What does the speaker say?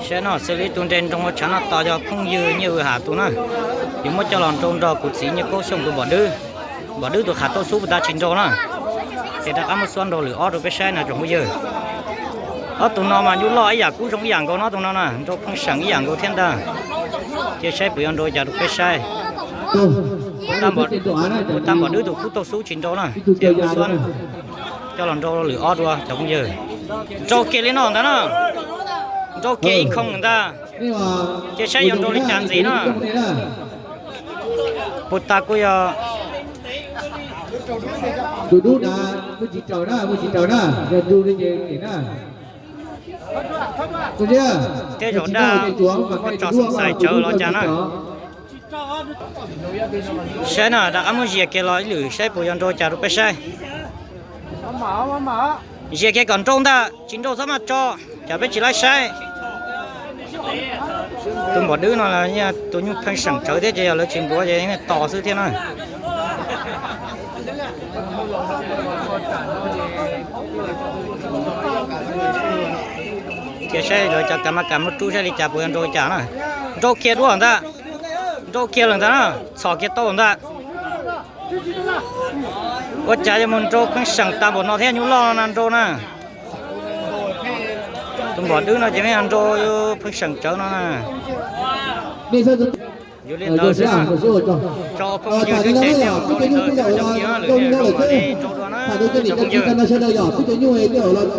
Saib no, xws li tus nres nroos ua tshav no tos yog phooj ywg Nyiaj Vwm Ham tus na, yuav muab coj los nrau nrog kuv txiv Nyiaj Kaub Xyooj tus npom dwb. Npom dwb tus qhav tauj xub puas tag tsis nrau na, ces rov qab muab xuab nrau lwm ob rau peb saib no tsoom phooj ywg. Ob tug no mas nyuj loj ib yam kub zoo ib yam nkaus no, tus no na nrau pheej seem ib yam nkaus thiab ntag. Cia saib puas yuav nrau cas rau peb saib. Kuv tab npom dwb tus kub tauj xub tsis nrau na, ces muab xuab coj los nrau lwm ob dua cov phooj ywg. Nrau kiag li no ntag na, nrau kiag ib khoom ntag. Cia saib yuav nrau li cas ntxiv na. Puas tag kuj yog tej zaum daj muaj tso xoo xais tsawv los cas na. Saib na, rov qab muab zias kiag los ib lwm saib puas yuav nrau cas rau peb saib. Zias kiag kom nrau ntag, tsis nrau txhob maj tso, cas peb tsis laib saib. Tus npom dwb no tus nyuj pheej seem tsawv thiab ces yog lawv tsis npuav ces tos xwb thiab na. Cia saib lawv cov kav mas kav muab rub saib li cas puas yuav nrau cas na. Nrau kiag dua ntag, nrau kiag lawm ntag na, txhom kiag tau ntag. Ua cas yuav mus nrau pheej seem tas npaum no thiab, nyuj loj no na nrau na. Tus npom dwb no ces nrau pheej seem tsawv no na. Yog li ntawd xwb, tso phooj ywg sib cav thiab ua nrau li ntawd xwb cov phooj ywg, lwm zaus mam li nrau dua na cov phooj ywg.